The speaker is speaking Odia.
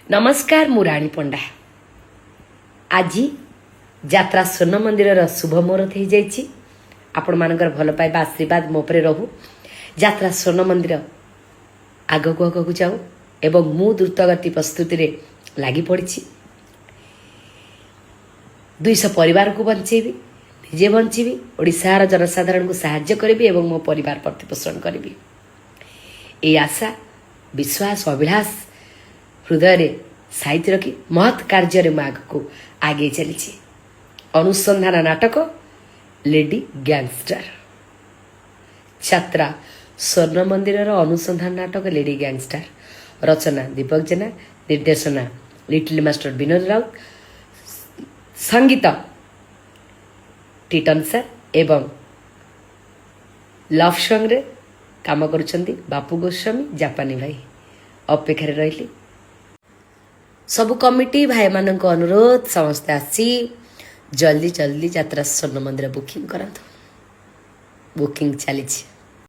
ନମସ୍କାର, ମୁଁ ରାଣୀ ପଣ୍ଡା। ଆଜି ଯାତ୍ରା ସ୍ୱର୍ଣ୍ଣ ମନ୍ଦିରର ଶୁଭ ମୁହୂର୍ତ୍ତ ହେଇଯାଇଛି। ଆପଣମାନଙ୍କର ଭଲ ପାଇବା, ଆଶୀର୍ବାଦ ମୋ ଉପରେ ରହୁ। ଯାତ୍ରା ସ୍ୱର୍ଣ୍ଣ ମନ୍ଦିର ଆଗକୁ ଆଗକୁ ଯାଉ ଏବଂ ମୁଁ ଦ୍ରୁତଗତି ପ୍ରସ୍ତୁତିରେ ଲାଗି ପଡ଼ିଛି। 200 ପରିବାରକୁ ବଞ୍ଚେଇବି, ନିଜେ ବଞ୍ଚିବି, ଓଡ଼ିଶାର ଜନସାଧାରଣଙ୍କୁ ସାହାଯ୍ୟ କରିବି ଏବଂ ମୋ ପରିବାର ପ୍ରତିପୋଷଣ କରିବି। ଏହି ଆଶା, ବିଶ୍ୱାସ, ଅଭିଳାଷ ହୃଦୟରେ ସାଇତି ରଖି ମହତ୍ କାର୍ଯ୍ୟରେ ମୁଁ ଆଗକୁ ଆଗେଇ ଚାଲିଛି। ଅନୁସନ୍ଧାନ ନାଟକ ଲେଡି ଗ୍ୟାଙ୍ଗଷ୍ଟର, ଯାତ୍ରା ସ୍ୱର୍ଣ୍ଣ ମନ୍ଦିରର ଅନୁସନ୍ଧାନ ନାଟକ ଲେଡି ଗ୍ୟାଙ୍ଗଷ୍ଟର, ରଚନା ଦୀପକ ଜେନା, ନିର୍ଦ୍ଦେଶନା ଲିଟିଲ ମାଷ୍ଟର ବିନୋଦ ରାଉତ, ସଙ୍ଗୀତ ଟିଟନ ସାର୍ ଏବଂ ଲଭ୍ ସଙ୍ଗରେ କାମ କରୁଛନ୍ତି ବାପୁ ଗୋସ୍ୱାମୀ, ଜାପାନୀ ଭାଇ। ଅପେକ୍ଷାରେ ରହିଲି। ସବୁ କମିଟି ଭାଇମାନଙ୍କୁ ଅନୁରୋଧ, ସମସ୍ତେ ଆସି ଜଲ୍ଦି ଜଲ୍ଦି ଯାତ୍ରା ସ୍ୱର୍ଣ୍ଣ ମନ୍ଦିର ବୁକିଂ କରନ୍ତୁ। ବୁକିଂ ଚାଲିଛି।